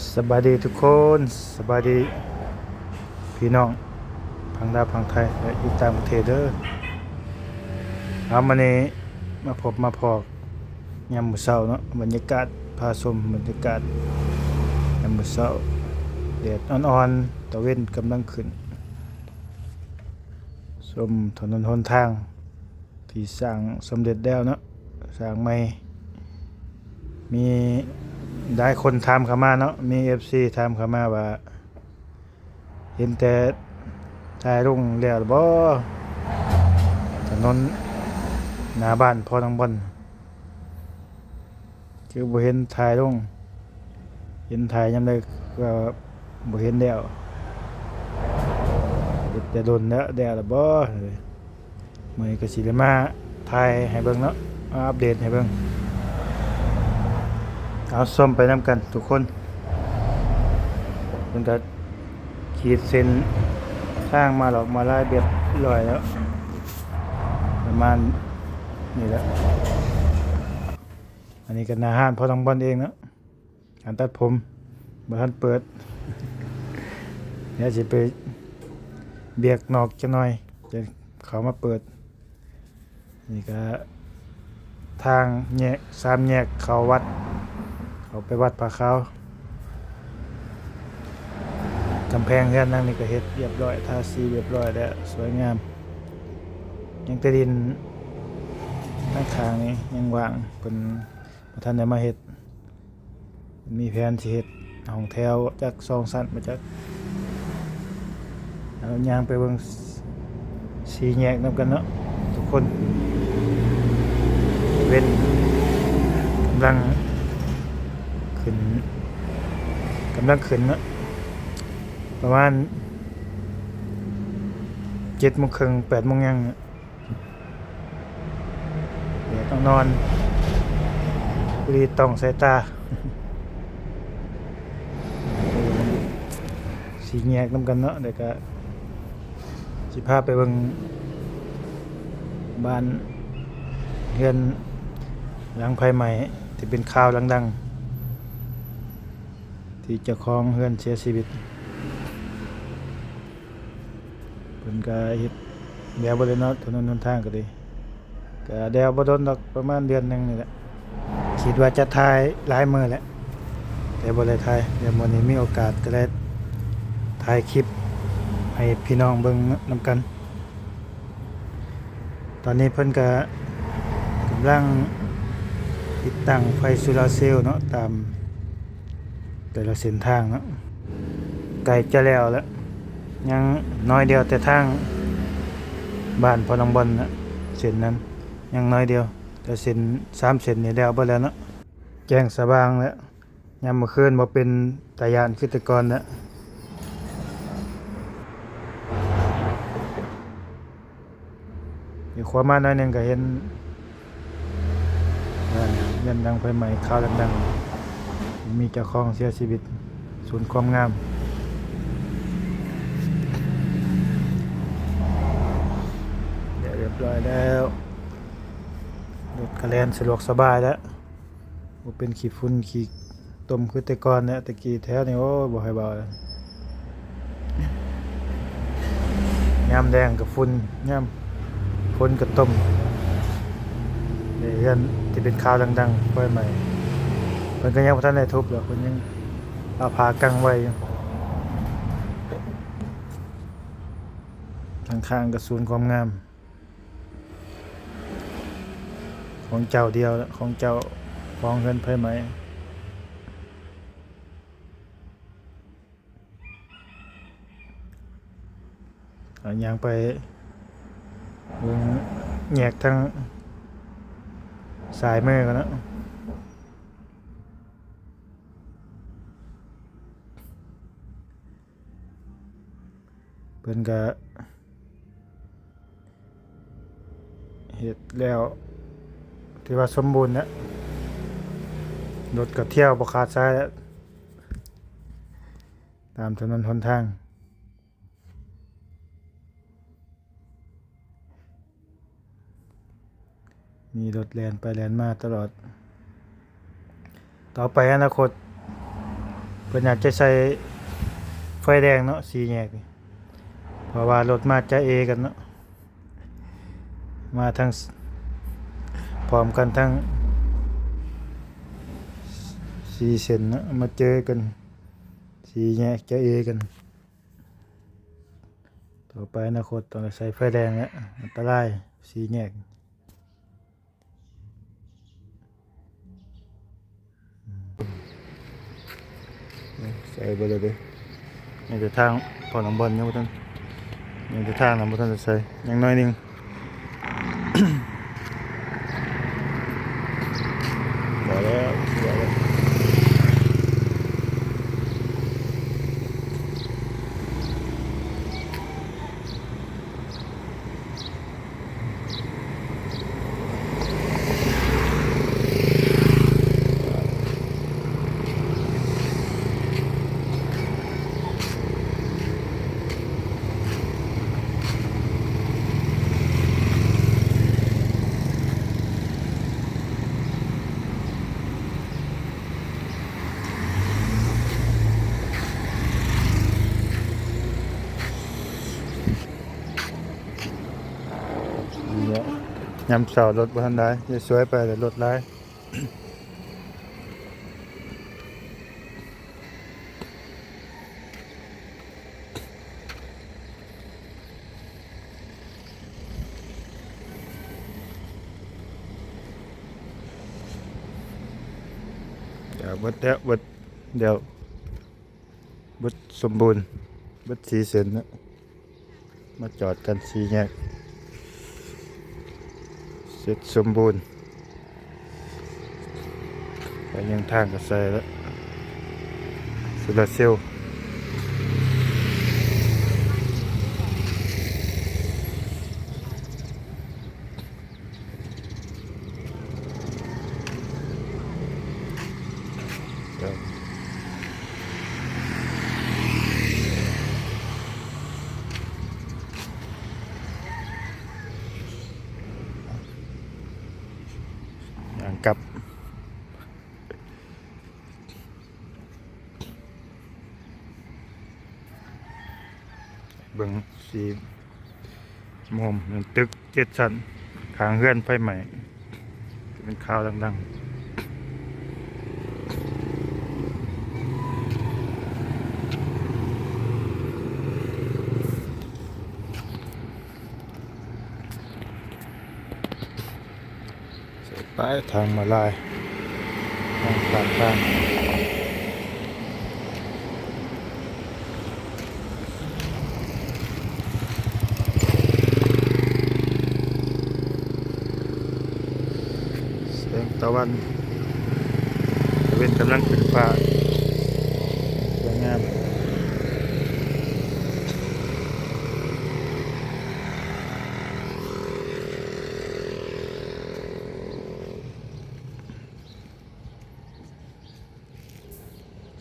ສະບາຍດີທຸກຄົນ, ສະບາຍດີພີ່ນ້ອງຝັ່ງລາວ, ຝັ່ງໄທ ແລະ ຢູ່ຕ່າງປະເທດເດີ. ເອົາ ມື້ນີ້ມາພົບມາພໍ້ຍາມມື້ເຊົ້າເນາະ, ບັນຍາກາດ, ພາຊົມບັນຍາກາດຍາມມື້ເຊົ້າ, ແດດອ່ອນໆ, ຕາເວັນກຳລັງຂຶ້ນ, ຊົມຖະໜົນຫົນທາງ ທີ່ສ້າງສຳເລັດແລ້ວເນາະ, ສ້າງໃໝ່. ມີຫຼາຍຄົນຖາມເຂົ້າມາເນາະ, ມີເອັຟຊີຖາມເຂົ້າມາວ່າ ເຫັນແຕ່ຖ່າຍລົງແລ້ວບໍ່ ຖະໜົນໜ້າບ້ານພໍ່ນ້ອງບອນ? ຄືບໍ່ເຫັນຖ່າຍລົງ, ເຫັນຖ່າຍຍາມໃດກໍບໍ່ເຫັນແລ້ວ, ເຮັດແຕ່ດົນແລ້ວ, ແລ້ວລະບໍ່? ມື້ນີ້ກໍຊິໄດ້ມາຖ່າຍໃຫ້ເບິ່ງເນາະ, ມາອັບເດດໃຫ້ເບິ່ງ. ເອົາ ຊົມໄປນຳກັນທຸກຄົນ. ເພິ່ນກໍຂີດເສັ້ນທາງມາຫຼອກມາລາຍຮຽບຮ້ອຍແລ້ວ, ປະມານນີ້ແຫຼະ. ອັນນີ້ກໍໜ້າຮ້ານພໍ່ນ້ອງບອນເອງເນາະ, ຮ້ານຕັດຜົມບໍ່ທັນເປີດ, ດຽວຊິໄປບຽກນອກຈັກໜ່ອຍ ຈະເຂົ້າມາເປີດ. ນີ້ກໍທາງແຍກ ສາມແຍກເຂົ້າວັດ, ເຂົ້າໄປວັດຜາຂາວ. ກຳແພງເຮືອນຫຼັງນີ້ກໍເຮັດຮຽບຮ້ອຍ, ທາສີຮຽບຮ້ອຍແລ້ວ, ສວຍງາມ. ຍັງແຕ່ດິນທາງຂ້າງນີ້ຍັງວ່າງ, ເພິ່ນບໍ່ທັນໄດ້ມາເຮັດ. ມີແຜນຊິເຮັດຫ້ອງແຖວຈັກສອງຊັ້ນບໍ່ຈັກ. ເຮົາຍ່າງໄປເບິ່ງສີ່ແຍກນຳກັນເນາະທຸກຄົນ. ເວັນກຳລັງຂຶ້ນ, ກຳລັງຂຶ້ນເນາະ, ປະມານເຈັດໂມງເຄິ່ງ ແປດໂມງຫຍັງ. ແດດອ່ອນໆ ພໍດີຕ້ອງສາຍຕາ. ສີ່ແຍກນຳກັນເນາະ, ແລ້ວກະຊິພາໄປເບິ່ງບ້ານເຮືອນຫຼັງໄຟໄໝ້ ທີ່ເປັນຂ່າວດັງໆ ທີ່ເຈົ້າຂອງເຮືອນເສຍຊີວິດ. ເພິ່ນກະເຮັດແລ້ວເບິດແລ້ວເນາະ, ຖະໜົນຫົນທາງກະດີ ກະແລ້ວບໍ່ດົນດອກ, ປະມານເດືອນໜຶ່ງນີ້ແຫຼະ. ຄິດວ່າຈະຖ່າຍຫຼາຍມື້ແຫຼະ ແຕ່ບໍ່ໄດ້ຖ່າຍ. ດຽວມື້ນີ້ມີໂອກາດກະໄດ້ຖ່າຍຄລິບໃຫ້ພີ່ນ້ອງເບິ່ງນຳກັນ. ຕອນນີ້ເພິ່ນກະກຳລັງຕິດຕັ້ງໄຟໂຊລາເຊວເນາະ ຕາມ ແຕ່ລະເສັ້ນທາງເນາະ. ໃກ້ຈະແລ້ວແລ້ວ, ຍັງໜ້ອຍດຽວ, ແຕ່ທາງບ້ານພໍ່ນ້ອງບອນນະ ເສັ້ນນັ້ນຍັງໜ້ອຍດຽວ, ແຕ່ເສັ້ນ ສາມເສັ້ນນີ້ແລ້ວເບິດແລ້ວເນາະ. ແຈ້ງສະຫວ່າງແລ້ວ, ຍາມມື້ຄືນບໍ່ເປັນຕາຢ້ານຄືແຕ່ກ່ອນແລ້ວ. ຢູ່ຂວາມາໜ້ອຍໜຶ່ງກໍເຫັນເຮືອນຫຼັງໄຟໄໝ້ ຂ່າວດັງໆ ມີເຈົ້າຂອງເສຍຊີວິດ, ສູນຄວາມງາມ. ແລ້ວ ຮຽບຮ້ອຍແລ້ວ, ລົດກໍແລ່ນສະດວກສະບາຍແລ້ວ. ບໍ່ເປັນຂີ້ຝຸ່ນຂີ້ຕົມຄືແຕ່ກ່ອນແລ້ວ. ແຕ່ກີ້ແຖວນີ້ ໂອ້ຍ ບໍ່ໃຫ້ເວົ້າແລ້ວ, ຍາມແລ້ງກໍຝຸ່ນ, ຍາມຝົນກໍຕົມ. ເຮືອນທີ່ເປັນຂ່າວດັງໆ ໄຟໄໝ້ ເພິ່ນກໍຍັງບໍ່ທັນໄດ້ທຸບດອກ, ເພິ່ນຍັງເອົາຜ້າກັງໄວ້ຢູ່. ທາງຂ້າງກໍສູນຄວາມງາມ. ຂອງເຈົ້າດຽວລະ, ຂອງເຈົ້າຂອງເຮືອນໄຟໄໝ້. ເອົາຍ່າງໄປເບິ່ງແຍກທາງຊ້າຍມືກ່ອນເນາະ. ເພິ່ນກະເຮັດແລ້ວ ຖືວ່າສົມບູນແລ້ວ, ລົດກະທ່ຽວບໍ່ຂາດສາຍແລ້ວ ຕາມຖະໜົນຫົນທາງ. ມີລົດແລ່ນໄປແລ່ນມາຕະຫຼອດ. ຕໍ່ໄປອະນາຄົດ ເພິ່ນອາດຈະໃສ່ໄຟແດງເນາະ ສີ່ແຍກນີ້ ເພາະວ່າລົດມາຈະເອກັນເນາະ ມາທັງ ພ້ອມກັນທັງສີ່ເສັ້ນເນາະ ມາເຈີກັນ ສີ່ແຍກຈະເອກັນ. ຕໍ່ໄປອະນາຄົດຕ້ອງໄດ້ໃສ່ໄຟແດງແລ້ວ ອັນຕະລາຍ ສີ່ແຍກ. ໃສ່ໄປເລີຍເດ້ ຍັງແຕ່ທາງພໍ່ນ້ອງບອນຍັງບໍ່ທັນ ຍັງແຕ່ທາງນະບໍ່ທັນໄດ້ໃສ່ ຍັງໜ້ອຍໜຶ່ງ. ພໍແລ້ວ ພໍແລ້ວ. ນີ້ແຫຼະ ຍາມເຊົ້າລົດບໍ່ທັນຫຼາຍ ຍາມສວຍໄປແລ້ວລົດຫຼາຍ. ເບິດແລ້ວ ເບິດແລ້ວ ເບິດສົມບູນ ເບິດສີ່ເສັ້ນເນາະ. ມາຈອດກັນສີ່ແຍກ ເສັດສົມບູນ. ໄປຍັງທາງກະໄຊແລ້ວ ໂຊລາເຊວ. ຍ່າງກັບ ເບິ່ງ ສີ່ມຸມ ຕຶກເຈັດຊັ້ນ ຂ້າງເຮືອນໄຟໄໝ້ ເປັນຂ່າວດັງໆ. ໃສ່ປ້າຍທາງມາລາຍ ທາງຂ້າມທາງ ແສງຕາວັນ ຕາເວັນກຳລັງຂຶ້ນຟ້າ ສວຍງາມ.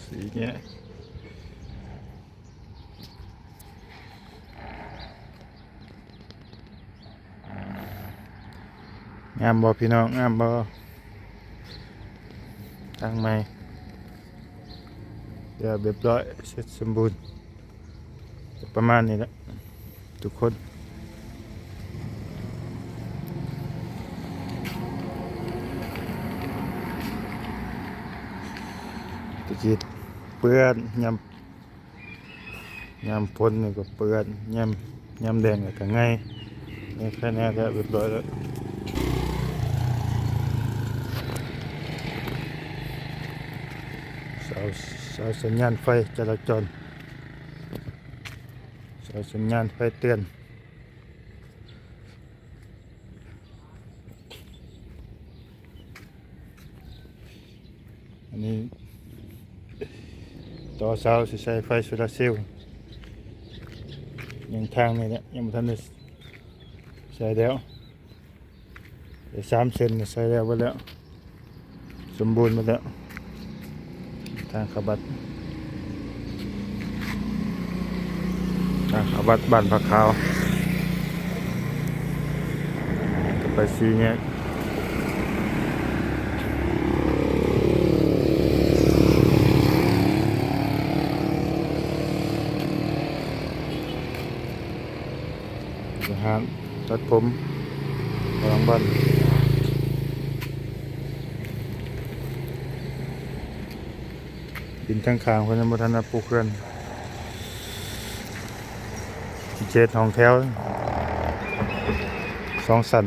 ສີ່ແຍກ ງາມບໍ່ພີ່ນ້ອງ ງາມບໍ່? ທາງໃໝ່ ແລ້ວຮຽບຮ້ອຍ ເສັດສົມບູນ. ປະມານນີ້ແຫຼະທຸກຄົນ ຕະກີ້ເປື້ອນ ຍາມ ຍາມຝົນນີ້ກໍເປື້ອນ ຍາມ ຍາມແດດກໍໄງ່ ໄງ່ໄຄແນ່ແລ້ວ ຮຽບຮ້ອຍແລ້ວ. ເສົາ ເສົາສັນຍານໄຟຈະລາຈອນ ເສົາສັນຍານໄຟເຕືອນ. ອັນນີ້ຕໍ່ເສົາຊິໃສ່ໄຟໂຊລາເຊວ ຍັງທາງນີ້ແຫຼະ ຍັງບໍ່ທັນໄດ້ໃສ່ແລ້ວ. ໄດ້ສາມເສັ້ນໃສ່ແລ້ວເບິດແລ້ວ ສົມບູນເບິດແລ້ວ. ທາງເຂົ້າວັດ ທາງເຂົ້າວັດບ້ານຜາຂາວ ໄປສີ່ແຍກ. ຮ້ານຕັດຜົມ ຫຼັງບ້ານ ດິນທາງຂ້າງເພິ່ນຍັງບໍ່ທັນໄດ້ປູເຮືອນ ຊິເຮັດຫ້ອງແຖວສອງຊັ້ນ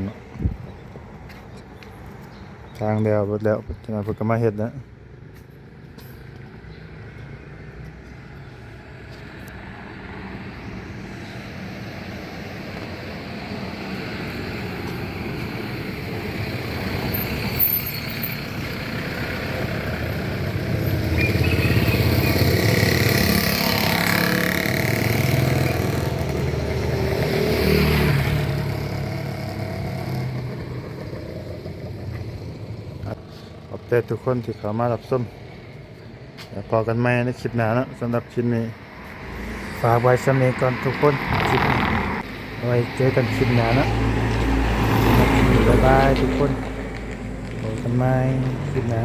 ທາງແລ້ວເບິດແລ້ວ ຈັກໜ້ອຍເພິ່ນກໍມາເຮັດແລ້ວ. ຂອບໃຈທຸກຄົນທີ່ເຂົ້າມາຮັບຊົມ ແລ້ວພໍ້ກັນໃໝ່ໃນຄລິບໜ້າເນາະ. ສຳລັບຄລິບນີ້ ຝາກໄວ້ສ່ຳນີ້ກ່ອນທຸກຄົນ ຄລິບນີ້ ໄວ້ເຈີກັນຄລິບໜ້າເນາະ. ບາຍບາຍທຸກຄົນ ພໍ້ກັນໃໝ່ຄລິບໜ້າ.